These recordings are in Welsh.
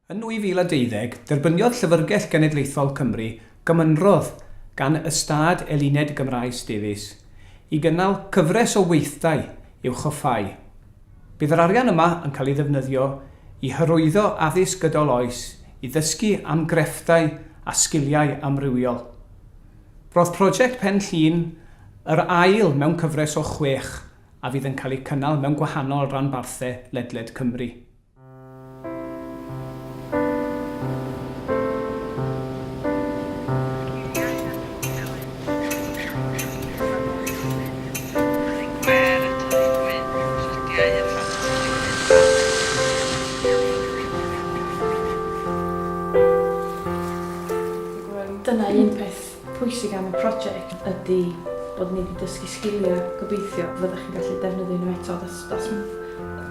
Yn 2012, derbyniodd Llyfrgell Genedlaethol Cymru gymynrodd gan Ystâd Eluned Gymraes Davies i gynnal cyfres o weithdai i'w choffáu. Bydd yr arian yma yn cael ei ddefnyddio i hyrwyddo addysg gydol oes i ddysgu am grefftau a sgiliau amrywiol. Roedd prosiect Pen Llŷn yr ail mewn cyfres o chwech a fydd yn cael eu cynnal mewn gwahanol ranbarthau ledled Cymru. Dyna un peth pwysig am y prosiect ydy bod ni wedi dysgu sgiliau gobeithio fyddwch chi'n gallu defnyddio nhw eto. That's, that's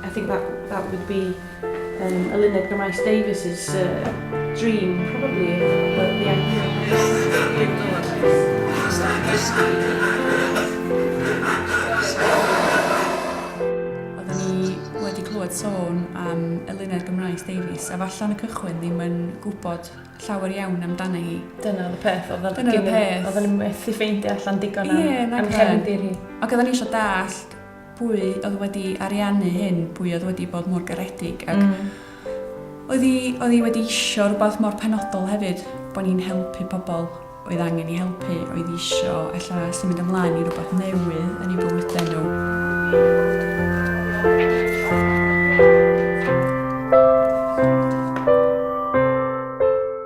I think that that would be um, Eluned Gymraes Davies's uh, dream, probably, but the idea. Oedden ni wedi clywed sôn am Eluned Gymraes Davies a falle yn y cychwyn ddim yn gwybod llawer iawn amdani hi. Dyna oedd y peth. Oedd Dyna oedd y peth. Oedden ni'n methu ffeindio allan digon am, yeah, am chefndir hi. Ac oedden ni eisiau dallt pwy oedd wedi ariannu hyn, pwy oedd wedi bod mor garedig ac mm. oedd hi, oedd hi wedi isio rhywbeth mor penodol hefyd, bod ni'n helpu pobl oedd angen i helpu, oedd isio ella symud ymlaen i rhywbeth newydd yn eu bywydau nhw.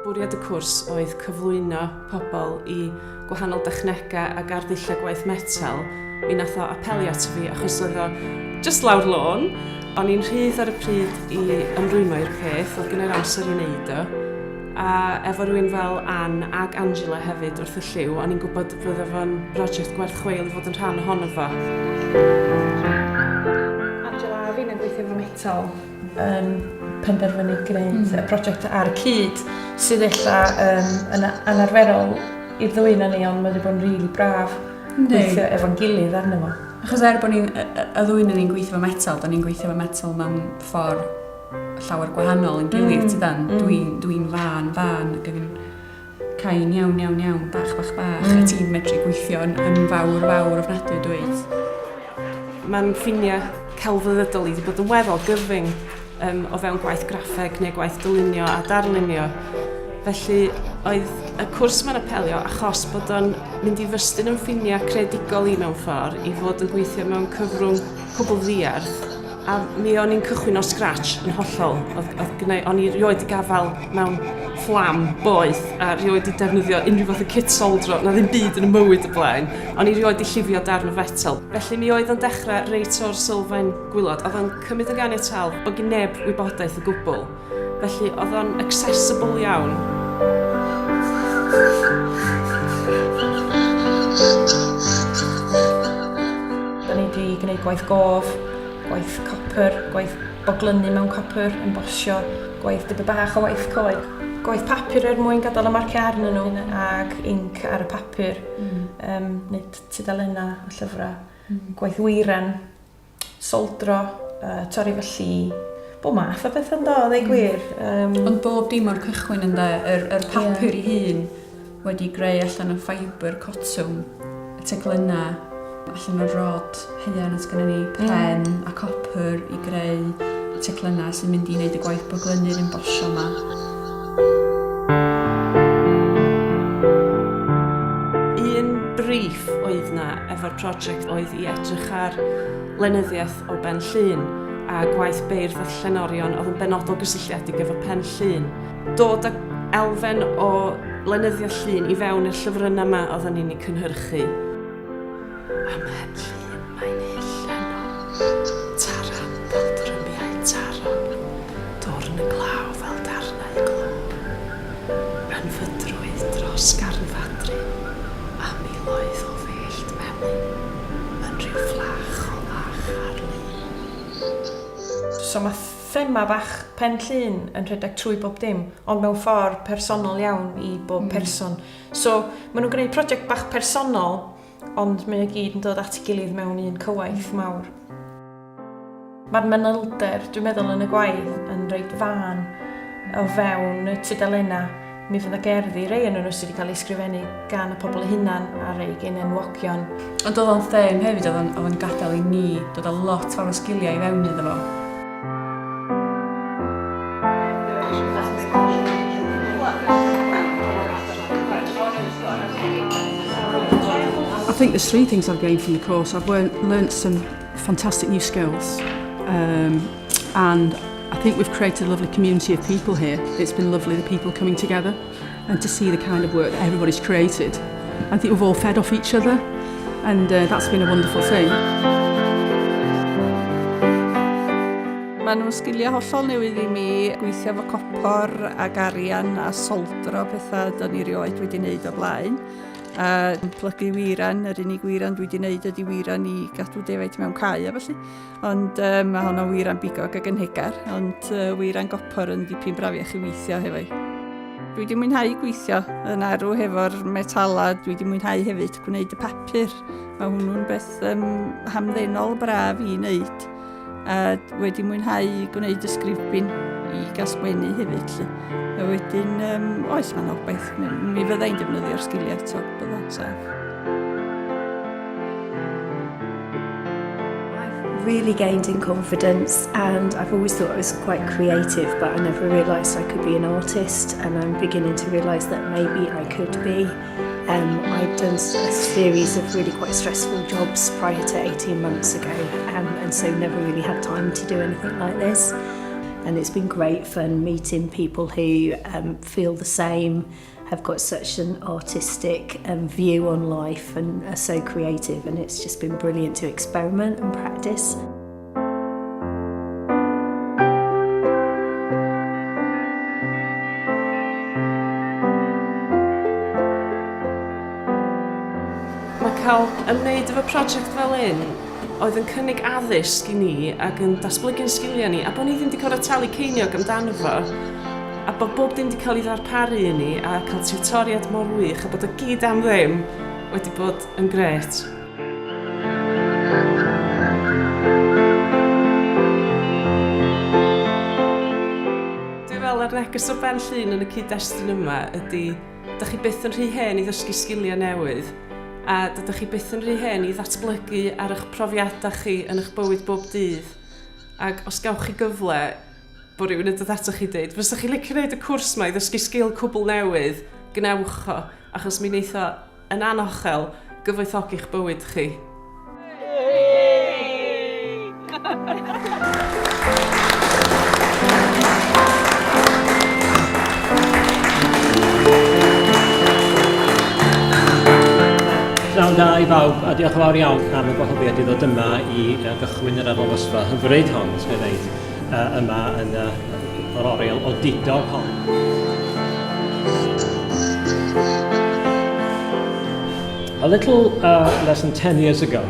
Bwriad y cwrs oedd cyflwyno pobl i gwahanol dechnegau ac arddulliau gwaith metel, mi nath o apelio ato fi achos oedd o jyst lawr lôn, o'n i'n rhydd ar y pryd i ymrwymo i'r peth, oedd gen i'r amser i wneud o. A efo rhywun fel Ann ag Angela hefyd wrth y llyw, o'n i'n gwybod fydde fo'n brosiect gwerth chweil i fod yn rhan ohono fo. Angela a fi'n gweithio efo metal yn penderfynu gwneud mm. y prosiect ar y cyd sydd ella um, yn anarferol i'r ddwy yna ni ond mae wedi bod yn rili really braf gweithio efo'n gilydd arno fo. Achos er bod ni'n, y, y ddwy yna ni'n gweithio efo metal, da ni'n gweithio efo metal mewn ffordd llawer gwahanol yn gilydd, mm. tydan? Mm. Dwi'n dwi fan, fan, ac yn cain iawn, iawn, iawn, bach, bach, bach, mm. a ti'n medru gweithio yn, yn fawr, fawr ofnadwy, dwyt? Mae'n ffiniau celfyddydol i wedi bod yn weddol gyfyng um, o fewn gwaith graffeg neu gwaith dylunio a darlunio. Felly oedd y cwrs ma'n apelio achos bod o'n mynd i fystyn yn ffiniau creadigol i mewn ffordd i fod yn gweithio mewn cyfrwng cwbl ddiarth A mi o'n i'n cychwyn o scratch yn hollol. Oedd, oedd gynnau, o'n i rioed 'di gafael mewn fflam boeth a rioed 'di defnyddio unrhyw fath o kit soldro, na ddim byd yn y mywyd o blaen. O'n i rioed 'di llifio darn o fetel. Felly mi oedd o'n dechrau reit o'r sylfaen gwylod. Oedd o'n cymryd yn ganiataol bod gen neb wybodaeth o gwbl. Felly oedd o'n accessible iawn. Da ni wedi gwneud gwaith gof, gwaith copr, gwaith boglynu mewn copr, embosio, gwaith dipyn bach o waith coed, gwaith papur er mwyn gadael y marciau arnyn nhw ac inc ar y papur, mm. um, wneud tudalennau a llyfrau, mm. gwaith weiren, soldro, uh, torri fy lli, bob math o beth yn do, ddeu hmm. gwir. Um, Ond bob dim o'r cychwyn ynddo, yr, yr papur yeah. i hun wedi greu allan o ffibr cotwm, y teclynnau, allan o rod haearn os gynnu ni, pren mm. a copr i greu y teclynnau sy'n mynd i wneud y gwaith boglynu'r embosio yma. Un brief oedd na efo'r prosiect oedd i edrych ar lenyddiaeth o Ben Llŷn a gwaith beirdd a llenorion oedd yn benodol gysylltiedig efo Pen Llŷn. Dod ag elfen o lenyddiaeth Llŷn i fewn i'r llyfrynnau yma oedden ni'n eu cynhyrchu. Ym Mhen Llŷn mae'n hyll heno, taran fel drymiau taran, dwrn y glaw fel darnau glo. Ynfydrwydd dros Garn Fadryn a miloedd o fellt melyn yn rhyw fflach o lach ar lun. So mae thema bach Pen Llŷn yn rhedeg trwy bob dim, ond mewn ffordd personol iawn i bob mm. person. So maen nhw'n gwneud prosiect bach personol, ond mae o gyd yn dod at ei gilydd mewn un cywaith mawr. Mae'r manylder, dwi'n meddwl, yn y gwaith yn reit fân. O fewn y tudalennau, mi fydda gerddi rei yn nhw sydd wedi cael eu sgrifennu gan y pobl eu hunan a rei gen enwogion. Ond oedd o'n them hefyd, oedd o'n, oedd o'n gadael i ni dod â lot fawr o sgiliau i fewn iddo fo. I think there's three things I've gained from the course. I've learnt some fantastic new skills and I think we've created a lovely community of people here. It's been lovely, the people coming together and to see the kind of work that everybody's created. I think we've all fed off each other and that's been a wonderful thing. Maen nhw'n sgiliau hollol newydd i mi, gweithio efo copor ac arian a soldro pethau do'n i rioed wedi wneud o blaen. A plygu wiran, yr unig wiran dwi wedi wneud ydy wiran i gadw defaid mewn cae a felly. Ond mae honno'n wiran bigog ac yn hegar, ond wiran gopor yn dipyn brafiach i weithio hefo i. Dwi wedi mwynhau gweithio yn arw hefo'r metala, dwi wedi mwynhau hefyd gwneud y papur. Mae hwnnw'n beth hamddenol braf i wneud. A wedi mwynhau gwneud y sgrifbin i gael sgwennu hefyd. Lly. A wedyn, oes, mae'n obaith. Mi, mi fyddai'n defnyddio'r sgiliau eto, bydda, saff. I've really gained in confidence and I've always thought I was quite creative, but I never realised I could be an artist, and I'm beginning to realise that maybe I could be. I'd done a series of really quite stressful jobs prior to 18 months ago, and so never really had time to do anything like this. And it's been great fun meeting people who feel the same, have got such an artistic view on life and are so creative, and it's just been brilliant to experiment and practice. Mae cael ymwneud efo prosiect fel un oedd yn cynnig addysg i ni ac yn datblygu'n sgiliau ni, a bod ni ddim wedi gorfod talu ceiniog amdano fo, a bod bob dim wedi cael ei ddarparu i ni, a cael tiwtoriad mor wych, a bod o gyd am ddim, wedi bod yn grêt. Dwi'n meddwl yr neges o Ben Llŷn yn y cyd-destun yma ydy, dych chi byth yn rhy hen i ddysgu sgiliau newydd, a dydych chi byth yn rhy hen i ddatblygu ar eich profiadau chi yn eich bywyd bob dydd. Ac os gawch chi gyfle, bod rhywun yn dod atoch chi dweud, fysa chi licio gwneud y cwrs yma i ddysgu sgil cwbl newydd, gwnewch o, achos mi wneith o yn anochel gyfoethogi'ch bywyd chi. Pnawn da i bawb, a diolch yn fawr iawn am y gwahoddiad i ddod yma i gychwyn yr arddangosfa hyfryd hon, os gael dweud, yma yn yr oriel odidog hon. A little less than 10 years ago,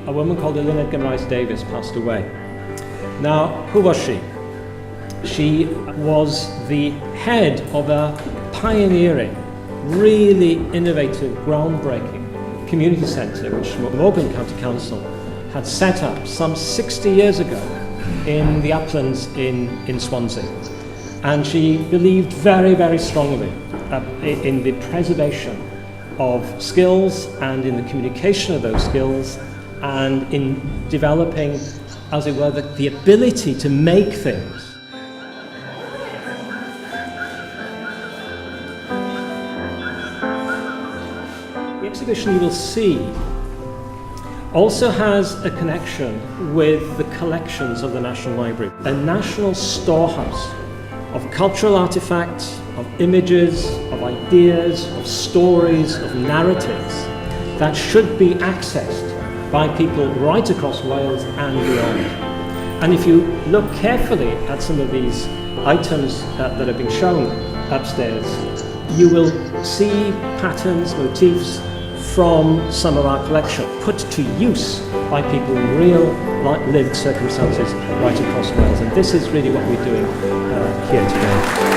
a woman called Eluned Gymraes Davies passed away. Now, who was she? She was the head of a pioneering, really innovative, groundbreaking community centre which Morgan County Council had set up some 60 years ago in the uplands in Swansea. And she believed very, very strongly in the preservation of skills and in the communication of those skills and in developing, as it were, the ability to make things. The exhibition you will see also has a connection with the collections of the National Library, a national storehouse of cultural artifacts, of images, of ideas, of stories, of narratives that should be accessed by people right across Wales and beyond. And if you look carefully at some of these items that have been shown upstairs, you will see patterns, motifs from some of our collection put to use by people in real lived circumstances right across Wales. And this is really what we're doing here today.